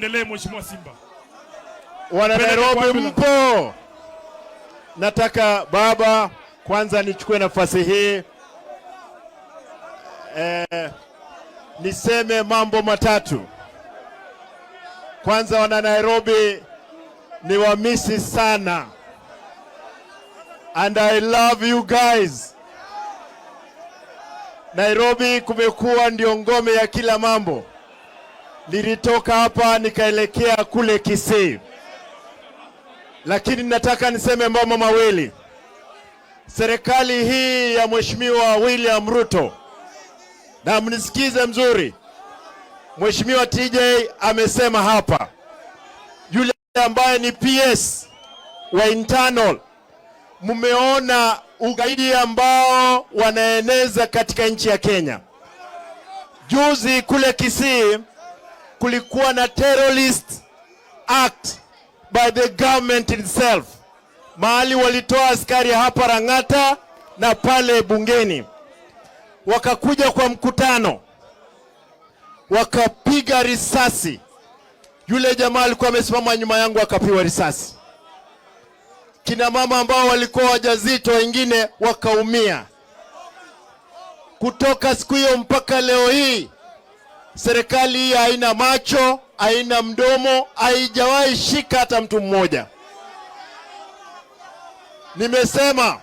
Tuendelee, Mheshimiwa Simba. Wana Peleke kwa Nairobi ambulance. mpo? Nataka baba, kwanza nichukue nafasi hii niseme mambo matatu. Kwanza, wana Nairobi, niwamisi sana and I love you guys. Nairobi kumekuwa ndio ngome ya kila mambo. Nilitoka hapa nikaelekea kule Kisii, lakini nataka niseme mambo mawili. Serikali hii ya Mheshimiwa William Ruto, na mnisikize mzuri, Mheshimiwa TJ amesema hapa, yule ambaye ni PS wa internal, mmeona ugaidi ambao wanaeneza katika nchi ya Kenya. Juzi kule Kisii kulikuwa na terrorist act by the government itself, mahali walitoa askari hapa Lang'ata na pale bungeni, wakakuja kwa mkutano, wakapiga risasi. Yule jamaa alikuwa amesimama nyuma yangu akapigwa risasi. Kina mama ambao walikuwa wajazito wengine wakaumia. Kutoka siku hiyo mpaka leo hii, serikali hii haina macho, haina mdomo, haijawahi shika hata mtu mmoja. Nimesema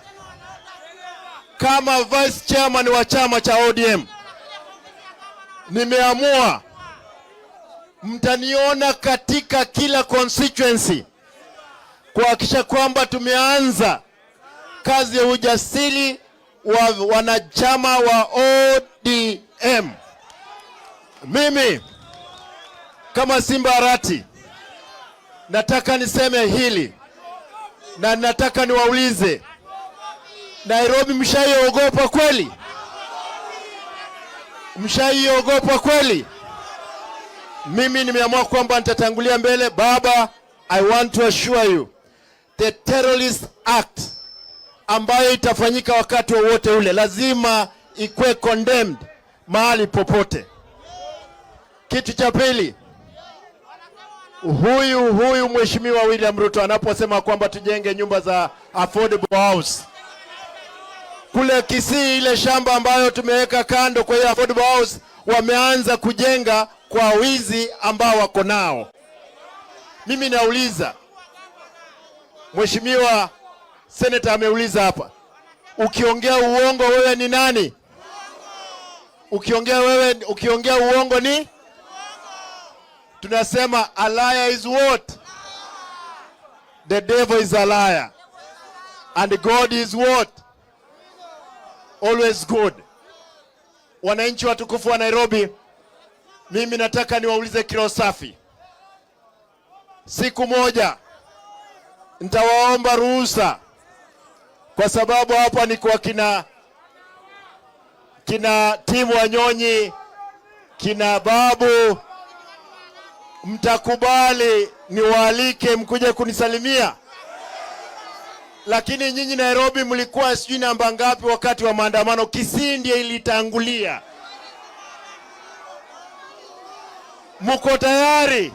kama vice chairman wa chama cha ODM, nimeamua mtaniona katika kila constituency kuhakikisha kwamba tumeanza kazi ya ujasiri wa wanachama wa ODM. Mimi kama Simba Arati nataka niseme hili na nataka niwaulize, Nairobi mshaiogopa kweli? Mshaiogopa kweli? Mimi nimeamua kwamba nitatangulia mbele. Baba, I want to assure you the terrorist act ambayo itafanyika wakati wowote ule lazima ikuwe condemned mahali popote. Kitu cha pili, huyu Mheshimiwa William Ruto anaposema kwamba tujenge nyumba za affordable house kule Kisii, ile shamba ambayo tumeweka kando kwa hiyo affordable house, wameanza kujenga kwa wizi ambao wako nao. Mimi nauliza, Mheshimiwa Senator ameuliza hapa, ukiongea uongo wewe ni nani? Ukiongea uongo ni, tunasema a liar is what? The devil is a liar and God is what? Always good. Wananchi watukufu wa Nairobi, mimi nataka niwaulize kiroho safi. Siku moja nitawaomba ruhusa, kwa sababu hapa ni kwa kina Tim Wanyonyi, kina Babu, mtakubali niwaalike mkuje kunisalimia? Lakini nyinyi Nairobi mlikuwa sijui namba ngapi wakati wa maandamano? Kisii ndiye ilitangulia. Muko tayari?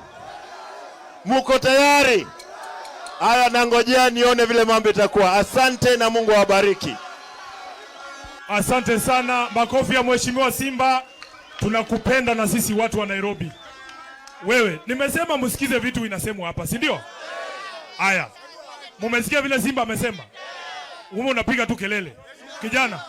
Muko tayari? Haya, nangojea nione vile mambo itakuwa. Asante na Mungu awabariki. Asante sana, makofi ya Mheshimiwa Simba. Tunakupenda na sisi watu wa Nairobi. Wewe, nimesema msikize vitu inasemwa hapa, si ndio? Haya, mumesikia vile Simba amesema? Wewe unapiga tu kelele kijana.